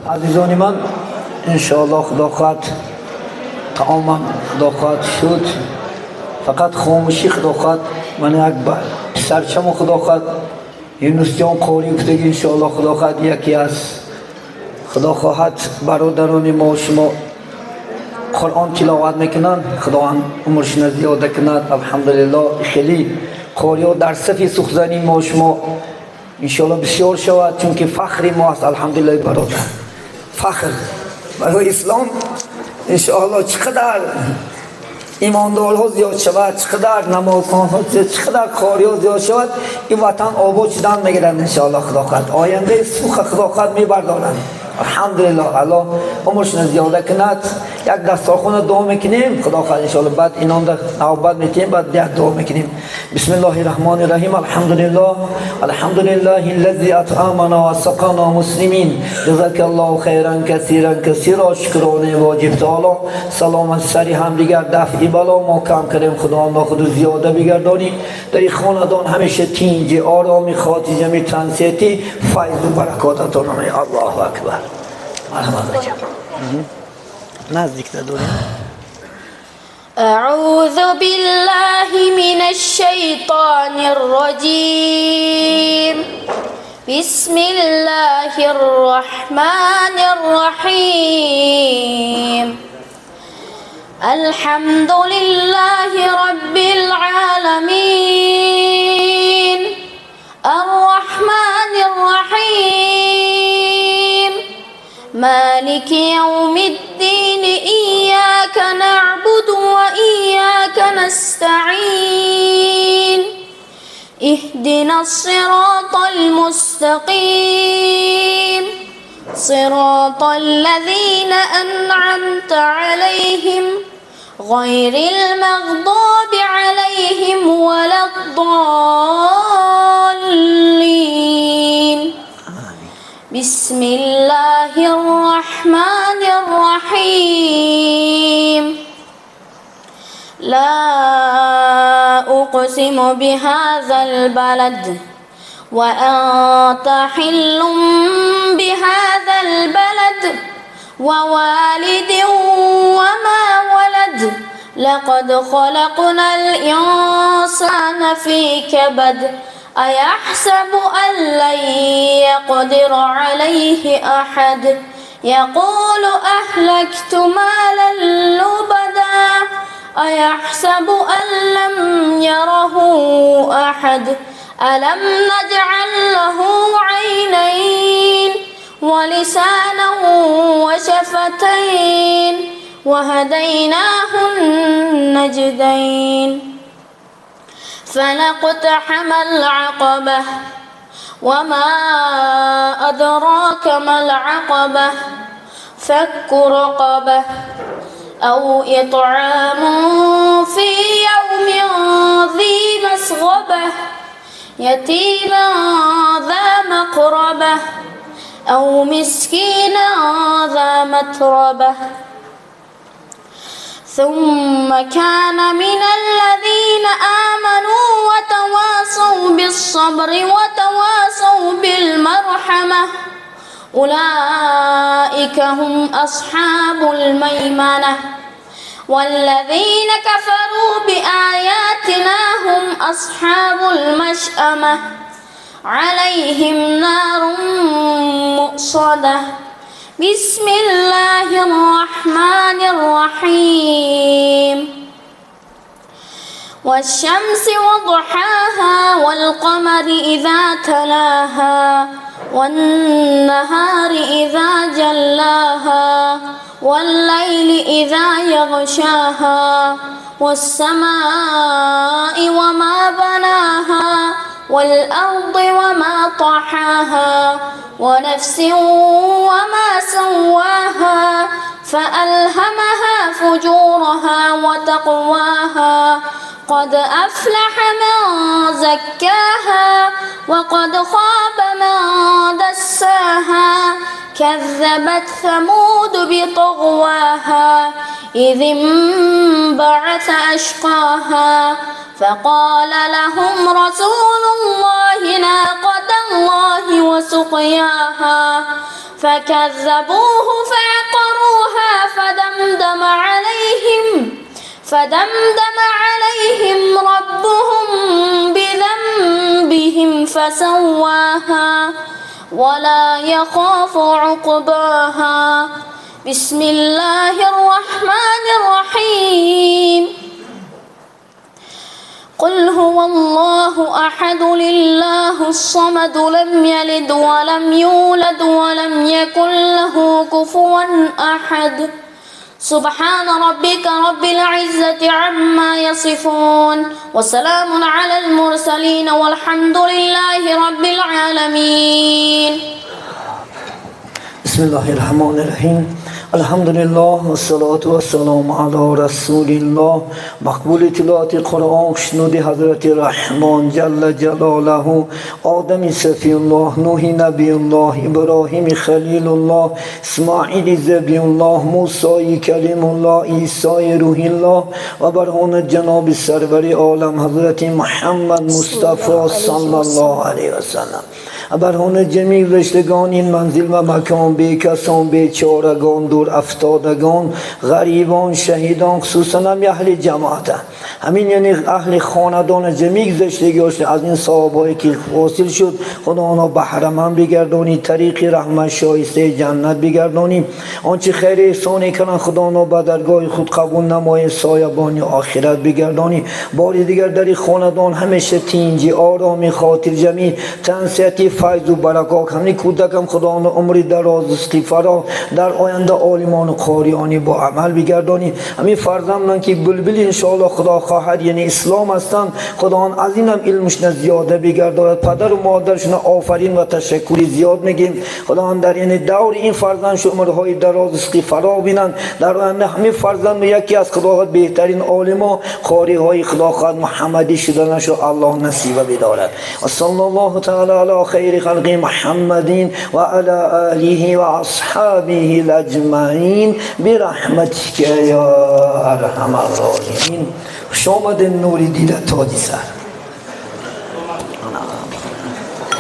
Азизони ман, иншоаллоҳ худо хоҳад таомам худо хоҳад шуд. Фақат хомӯшӣ худо хоҳад. Ман як писарчамо худо хоҳад Юнусҷон қорӣ гуфтаги, иншоаллоҳ худо хоҳад яке аз худо хоҳад бародарони мо шумо Қуръон тиловат мекунанд. Худованд умршона зиёда кунад. Алҳамдулиллоҳ, хеле қориҳо дар сафи сухзании мо шумо иншоаллоҳ бисёр шавад, чунки фахри мо аст. Алҳамдулиллоҳ, бародар, фахр барои ислом. Иншоаллоҳ чӣ қадар имондорҳо зиёд шавад, чӣ қадар намозхонҳо зиёд, чӣ қадар қориҳо зиёд шавад, ин ватан обод шудан мегирад, иншоаллоҳ худо хоҳад. Ояндаи суха худо хоҳад мебардоранд. Алҳамдулиллоҳ, Аллоҳ умршона зиёда кунад. Як дастархона дуо мекунем, худо хоҳад иншоаллоҳ, баъд инонда навбат метиҳем, баъд як дуо мекунем. Бисмиллоҳи раҳмони раҳим. Алҳамдулиллоҳ, алҳамдулиллаҳи аллази атъамана ва сақана муслимин. Ҷазакаллоҳу хайран касиран касира. Шукрони воҷиб таоло. Саломат сари ҳамдигар дафъи бало мо кам кардем, Худованд худу зиёда бигардонӣ. Дар ин хонадон ҳамеша тинҷи, ороми, хотиҷами, тансиҳатӣ, файзу баракот ато намояд. Аллоҳу акбар. Марҳамат, бача. Наздикта дорем. أعوذ بالله من الشيطان الرجيم. بسم الله الرحمن الرحيم. الحمد لله رب العالمين، الرحمن الرحيم، مالك يوم الدين، إياك نعبد وإياك نستعين، اهدنا الصراط المستقيم، صراط الذين أنعمت عليهم، غير المغضوب عليهم ولا الضالين. بسم الله الرحمن الرحيم. لا أقسم بهذا البلد وأنت حل بهذا البلد ووالد وما ولد، لقد خلقنا الإنسان في كبد، أيحسب أن لن يقدر عليه أحد، يقول أهلكت مالا لبدا، أيحسب أن لم يره أحد، ألم نجعل له عينين ولسانا وشفتين وهديناه النجدين، فلاقتحم العقبة وما أدراك ما العقبة، فك رقبة أو إطعام في يوم ذي مسغبة، يتيما ذا مقربة أو مسكينا ذا متربة. ثم كان من الذين آمنوا وتواصوا بالصبر وتواصوا بالمرحمة، أولئك هم أصحاب الميمنة. والذين كفروا بآياتنا هم أصحاب المشأمة، عليهم نار مؤصدة. بسم الله الرحمن الرحيم. والشمس وضحاها والقمر إذا تلاها والنهار إذا جلاها والليل إذا يغشاها والسماء وما بناها والأرض وما طحاها ونفس وما سواها فألهمها فجورها وتقواها، قد أفلح من زكاها وقد خاب من دساها، كذبت ثمود بطغواها إذ انبعث أشقاها، فقال لهم رسول الله ناقة الله وسقياها، فكذبوه فعقروها فدمدم عليهم ربهم بذنبهم فسواها ولا يخاف عقباها. بسم الله الرحمن الرحيم. قل هو الله أحد لله الصمد لم يلد ولم يولد ولم يكن له كفوا أحد. سبحان ربك رب العزة عما يصفون وسلام على المرسلين والحمد لله رب العالمين. بسم الله الرحمن الرحيم. الحمد لله والصلاة والسلام على رسول الله. مقبول تلاوت قرآن شنود حضرت رحمان جل جلاله، آدم صفی الله، نوح نبی الله، ابراهیم خلیل الله، اسماعیل ذبیح الله، موسی کلیم الله، عیسی روح الله و برهان جناب سرور عالم حضرت محمد مصطفی صلی الله علیه و سلم، برهان جمیع رشتگان این منزل و مکان، بیکسان، بیچارگان، دور افتادگان، غریبان، شهیدان، خصوصا هم اهل جماعت، همین یعنی اهل خاندان جمیع گذشتگی از این صحابایی که حاصل شد، خدا آنها بهره‌مند بگردانی، طریق رحمت شایسته جنت بگردانی، آنچه خیر احسانی کنند خدا آنها به درگاه خود قبول نمای، سایبان آخرت بگردانی. بار دیگر در خاندان همیشه تینجی، آرامی، خاطر جمعی، تنسیتی، فیض و برکات. همین کودکم خدا آنها عمری دراز، رزقی فراخ، در آینده عالمان و قاریانی با عمل بگردانی. همین فرزندان که بلبل انشاءالله خدا خواهد یعنی اسلام هستند، خدا آن از اینم علمشون زیاده بگرداند. پدر و مادرشون آفرین و تشکری زیاد میگیم. خدا آن در یعنی دور این فرزند عمرهای دراز، رزقی فراخ بینند. در آینده همین فرزند یکی از خدا بهترین عالما، قاری های خدا خواهد محمدی شدنش الله نصیب بدارد. و صلی الله تعالی علی خیر خلق محمد و علی آله و اصحابه اجمعین برحمتک یا ارحم الراحمین. خوش آمد نوری دیده تاجی سر.